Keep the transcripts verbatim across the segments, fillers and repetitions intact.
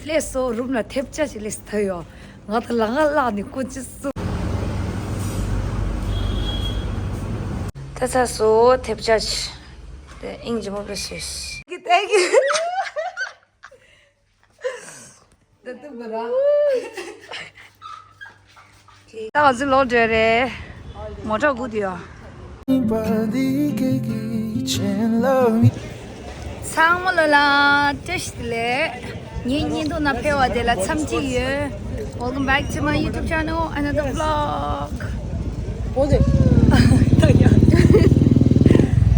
ལས་སོ་རུམ་ལ་ཐེབས་ཆ་ཞིག་ལས་ཐ་ཡོ། ང་ད་ལ་ང་ལག་ནི་ཀུན་ཅི་སུ། ད་ཚ་སོ་ཐེབས་ཆ་ཞིག་དེ་ཨིང་ཇི་མོ་པེ་སུས། Thank you, thank you. ད་དུ་བ་ར། ད་ང་ཚོ་ལོག་འགྲོ་རེད། མོ་ཊ་སྒུག་དུ་ཡོད། ཚང་མ་ལ་ལ་བཀྲ་ཤིས་བདེ་ལེགས། ངའི་བརྙན་ཐུང་ནང་ཕེབས་པ་དེ་ལ་འཚམས་འདྲི་ཡོད། Welcome back to my YouTube channel, another vlog.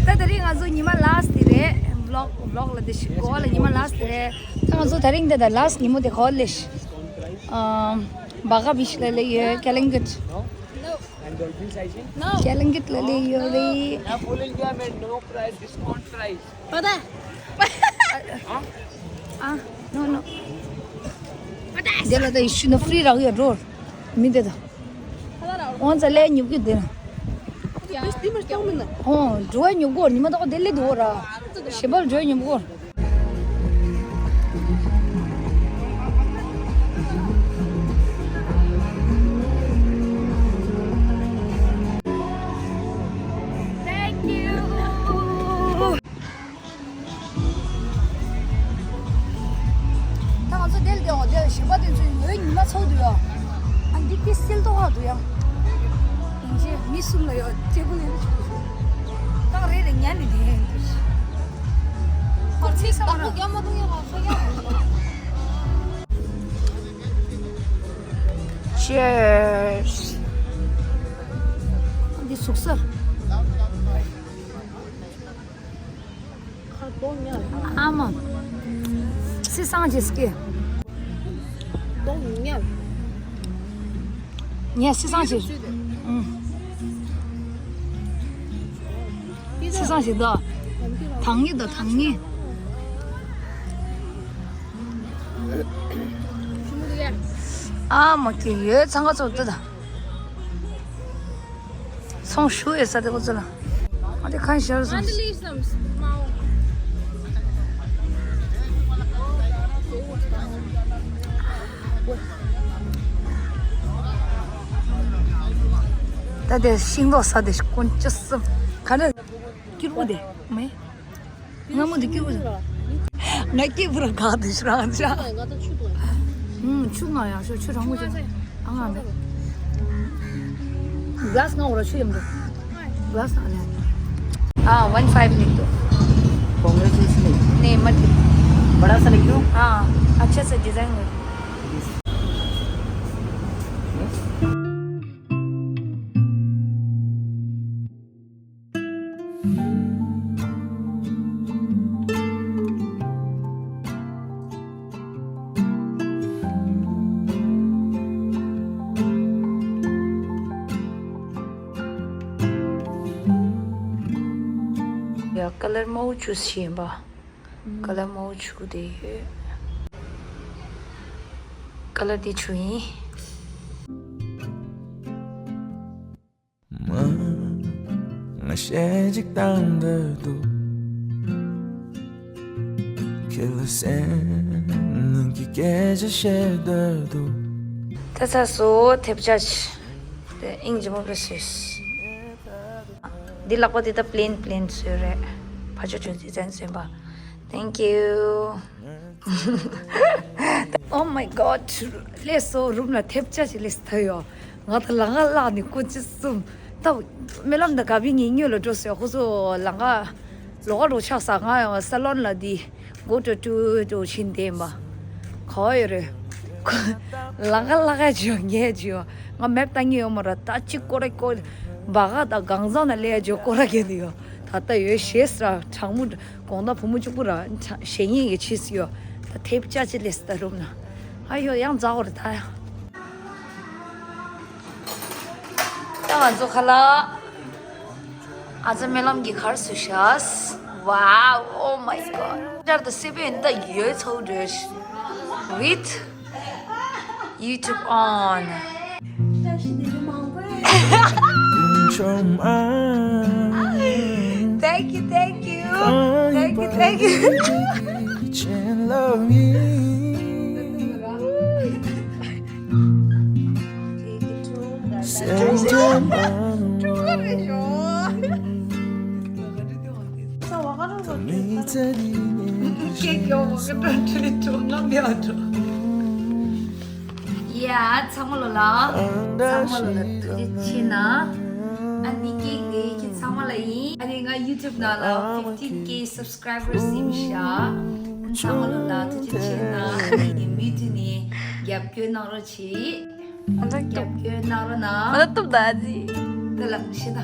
ད་དེ་རིང་ང་ཚོ་ཉི་མ་last དེ་རེད། Vlog, vlog ལ་དེ་ཞིག་གོ་བ་ལ་ཉི་མ་last དེ་རེད། ད་ང་ཚོ་དེ་རིང་དེ་ད་last ཉིན་མོ་དེ་གོ་ལེ་ཤི། ཨམ། བ་ག་བི་ཤི་ལ་ལེ་ཡོད། Calicut. Calicut ལ་ལེ་ཡོད་རེད། Full India में no price, discount price. पता है? ཨ། No, no. དེ་ལ་ད་ཡི་ཤུ་ན་free རག་ཡོད་འགྲོ། མི་དེ་ད། ཨོན་ཙ་ལེ་ཉུབ་ཀྱི་དེ་ན། ཨོ། འགྲོ་བ་ཉུབ་གོ་ཉི་མ་ད་གོ་དེ་ལེ་དུ་ར། ཞེ་པར་འགྲོ་ཉུབ་གོ། Thank you. ད་ང་ཚོ་དེར་བསྡད་འོ་དེར་གཞན་པ་དེ་ཚོས་ངའི་ཉི་མ་ཚོགས་འདུག་ཡ། ཨ་འདི་ཏི་སིལ་ཏོ་ཧ་འདུག་ཡ། ཡིན་ཞེས་མི་གསུམ་ལ་ཡོད་ཙེ་པུ་ལེན་ཆུག་ཞུ། ཏག་རེ་རེ་ཉན་ནས་བསྡད་འདུག་ཁོ་ཚིག་ས་མ་ན། Cheers. འདི་ཟུག་གཟེར། ཨ་མ། སི་སང་ཇི་སྐེ། ཉེ་སི་སང་ཇི། ཨུམ། སི་སང་ཇི་དོ། དང་ངེ་དོ་དང་ངེ། ཨ་མ་ཀེ་ཡོད་ཚང་ཀ་ཚོ་ཏི་ད། ཚོང་ཞུ་ཡོད་ས་དེ་ཁོ་ཚོ་ལ། ཨ་དེ་ཁ་ཤར་སོང་། ད་དེ་ཤིང་ཏོག་ས་དེ་ཀུན་ཅི་སུ་ག་རེ་ཀིར་བུ་དེ་མེ། ང་མོ་འདི་སྐྱིད་པོ་རེད། ང་སྐྱིད་པོ་ར་དགའ་འདི་ཤི་རང་ཅག་ང་ད་ཆུ་དགོས། ཧུམ། ཆུ་ང་ཡང་ཤོ་ཆུ་རང་མོ་ཅིག་ཨ་ང་མེད། ग्लास ང་འོ་ར་ཆུ་ཡམ་ར། ग्लास ང་ལེ། हाँ, one five लिख दो। कांग्रेचुलेशन लिख। नहीं, मत लिखो। बड़ा सा लिख दो। हाँ, अच्छा सा डिज़ाइन दो। ཡ། ཀ་ལར་མང་པོ་ཅུས་བྱས་ཡིན་པ། ཀ་ལར་མང་པོ་ཅུས་དེ་ཡོད། ཀ་ལར་དེ་ཅུས་ཡིན། མ། ང་ཞེ་གཅིག་དང་འདོད་འདུག་ཁྱེད་ལ་སེམས་ནང་གི་སྐད་ཆ་བཤད་འདོད་འདུག་ད་ཚ་སོ་ཐེབས་ཆག་དེ་ཨིང་ཇི་མོ་པེ་སུས། འདི་ལག་པ་འདི་ད་པླེན་པླེན་བཟོས་རེད། ཕ་ཆོ་ཆོ་ཅི་ཙན་བཟོས་པ། Thank you. Oh my god. ལས་སོ་རུམ་ལ་ཐེབས་ཆ་ཞིག་ལས་ཐ་ཡོ། ང་ད་ལང་ཀ་ལག་ནི་ཀུན་ཅི་གསུམ། ད་སྨོན་ལམ་དང་དགའ་བའི་ཉིན་ཉོ་ལ་འགྲོ་ཟེར་ཁོ་ཚོ་ལང་ཀ་ལོག་ག་འགྲོ་ཆགས་ས། ང་ཡང་ས་ལོན་ལ་འདི་གོ་ཏྲ་ཏུ་ཏུ་ཕྱིན་བསྡད་པ། ག་བ་ཡོད་རེད། ལང་ཀ་ལག་ཡ་ཇི་ཡོ་ངས་ཇི་ཡོ། ང་མེབ་ལྟ་ཉེ་ཡོད་མ་ར། ད་ཅི་ཀོ་ར་ཀོ་བ་ག་ད་གང་ཟག་ན་ལས་ཇོ་ཀོ་ར་གེ་ལི་ཡོ། ད་ལྟ་ཡོད་ཤེས་ར་གྲང་མོ། དགོང་དག་བུ་མོ་གཅིག་པུ་ར་ཞེ་ཉེན་གྱི་ཕྱིས་ཡོད། ད་ཐེབས་ཆ་ཅི་ལས་ད་རུམ་ན། ཨ་ཡོ་ཡང་འཛག་འོ་རེད་ད་ཡ། ད་ང་ཚོ་ཁ་ལག་ཨ་ཙི་སྨོན་ལམ་གྱི་ཁར་སུ་ཤ། Wow, oh my god. ཇར་ད་སི་པེན་ད་ཡོད་ཚོ་འདྲེ། With YouTube on. Thank you, thank you. Thank you, thank you. ཡ། ཚང་མ་ལོ་ལ། ཚང་མ་ལོ་ལ་ཐུགས་རྗེ་ཆེ་གནང་། ཨ་ནི་ཀེག་དེ་ཁྱེད་ཚང་མ་ལ་ཡིན། ཨ་ནི་ང་ཡུ་ཊུབ་ནང་ལ་fifteen K subscribers ཡིན་ཤག་ཚང་མ་ལོ་ལ་ཐུགས་རྗེ་ཆེ་གནང་། ཨ་ནི་མུ་མཐུད་ནས་རྒྱབ་སྐྱོར་གནང་རོགས་བྱེད། རྒྱབ་སྐྱོར་གནང་རོགས་གནང་། ཨ་ལ་སྟོབས་ད་ཟི། དེ་ལ་ཤེས་ད།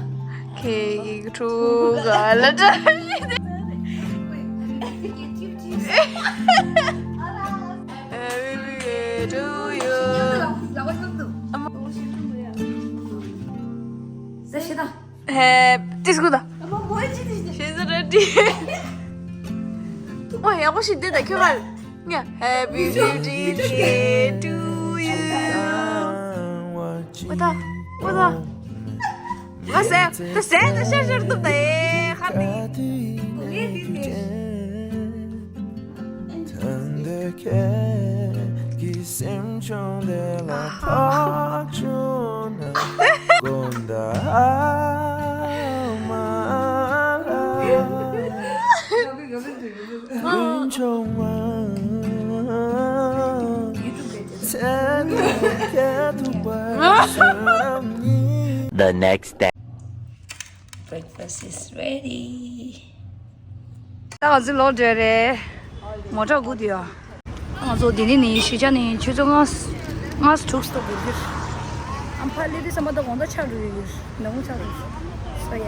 ཁེ་ཡིག་ཕྲུ་གུ་ལ་འདྲ། Happy birthday to you. ཟ་ཤེས་ད། ཧེ། ཏིས་གུ་ད། ཤེས་ཟ་ར་ཏི། ཨོ་ཡག་པོ་ཞིག་བསྡད་ད་ཁྱོད་ཀ་ངས། Happy birthday to you. འོ་ད། འོ་ད། ང་ཟས། ད་ཟས་ད་ཤར་ཤར་གཏུབ་ད་ཨེ་ཁ་ཏི། ད་འདོད་ཁྱེད་ཀྱི་སེམས་ཆུང་དེ་ལ་ཕོག་བྱུང་ན། དགོངས་དག་མ་ལ། The next day. Breakfast is ready. ད་ང་ཚོ་ལོག་འགྲོ་རེད། མོ་ཊ་སྒུག་བསྡད་ཡོད། ང་ཚོ་འདི་ནས་ནི་གཞིས་ཆགས་ནས་ཆུ་ཚོད་ལྔ། ལྔ་དྲུག་ཙམ་འགོར་གྱི་རེད། ཨམ་ཕ་ལི་རི་ས་མ་ད་དགོང་དག་ཆགས་འགྲོ་ཡི་ཡོད། ནངས་ཆགས་འགྲོ་ས་ཡ།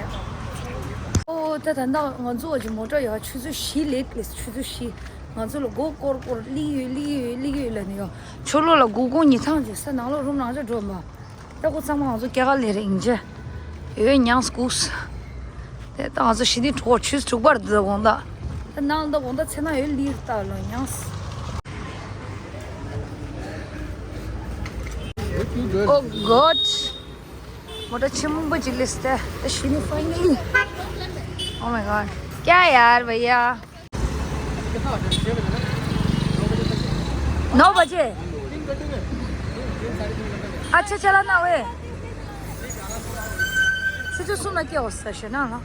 ཨོ་ད་ད་ད་ང་ཚོ་བ་ཅིག་མོ་ཊ་ཡ་ཆུ་ཚོད་བཞི་ལེགས་ལེགས་ཆུ་ཚོད་བཞི། ང་ཚོ་ལ་མགོ་སྐོར་སྐོར་སླེབས་ཡོད་སླེབས་ཡོད་སླེབས་ཡོད་ལབ་ནས་ཡ། ཕྱི་ལོགས་ལ་སྒུག་སྒུག་ཉི་ཐང་ཅིག་ས་ནང་ལོགས་རུམ་ནང་ཆ་འགྲོ་མ། ད་ཁོ་ཚང་མ་ང་ཚོ་སྐྱེལ་ག་སླེབས་རེད་ཡིན་ཅེ། ཡོད་ཉངས་སྒུགས། དེ་ད་ང་ཚོ་ཞི་བདེ་གྲོགས་ཆུ་ཚོད་དྲུག་པར་འདུག་དགོང་དག་ད་ནང་ད་དགོང་དག་ཚེ་ན་ཡོད་ལིར་ལྟ་ལོ་ཉངས། Oh God. མོ་ཊ་ཆེན་པོ་ཅིག་སླེབས་ཏེ། ད་ཞི་བདེ་finally. Oh my God. क्या यार भैया। नौ बजे। अच्छा चला ना वे। सिचु सुन के हो सशे ना ना।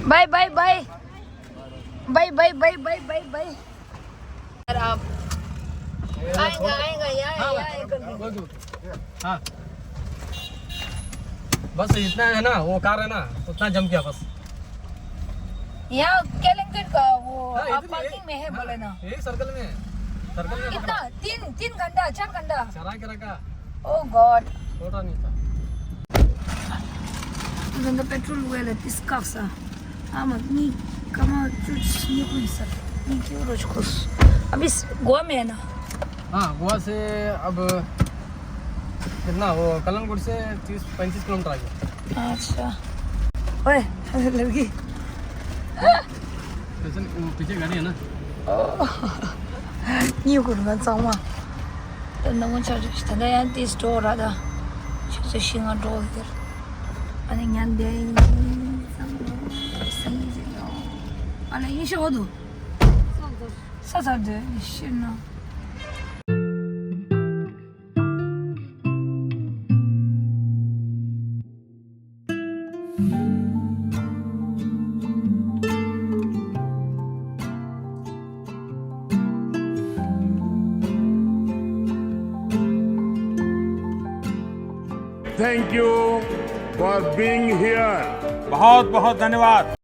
Bye bye bye. Bye bye bye bye bye bye. यार आप आएगा आएगा यहाँ है, हाँ, यहाँ है करके। हाँ। बस इतना है ना, वो कार है ना, उतना जम गया बस। यहाँ कैलंगट का वो हाँ, आप इधर ही है। पार्किंग में है हाँ, बोले ना। यही सर्कल में है। सर्कल में कितना? तीन, तीन घंटा, चार घंटा? चला के रखा। Oh God. छोटा नहीं था। ད་ལྟ་པེ་ཊྲོལ་ཝེ་ལ་ཏིས་ཀག་ས། ཨ་མ་གཉིས་ཀ་མ་བཅུ་གཉིས་ཀུན་ས། གཉིས་ཀྱི་རོ་ཆུ་ཁོས། ཨ་བིས་གོ་མེད་ན། हाँ, गोवा से अब कितना वो कलंगुट से तीस पैंतीस किलोमीटर आ गया। अच्छा। ओए, लड़की। पीछे, वो पीछे गाड़ी है ना। ཉིན་ཀུན་ང་ཚང་མ། ད་ནང་ཆ་ཞིག་ད་ལྟ་ཡང་ཏིས་འགྲོ་ར་ད། ཆུ་ཚོད་བཞི་ལྔ་འགྲོ་ཟེར། ཨ་ནི་ཉན་དེ་ཡིན་ཙང་ལོ་སེང་ཡིན་ཟེར་ཡོང་། ཨ་ལ་ཡིན་ཤོག་འདུག་ས་ཚར་དུས་ཤིར་ན། Thank you for being here. बहुत बहुत धन्यवाद।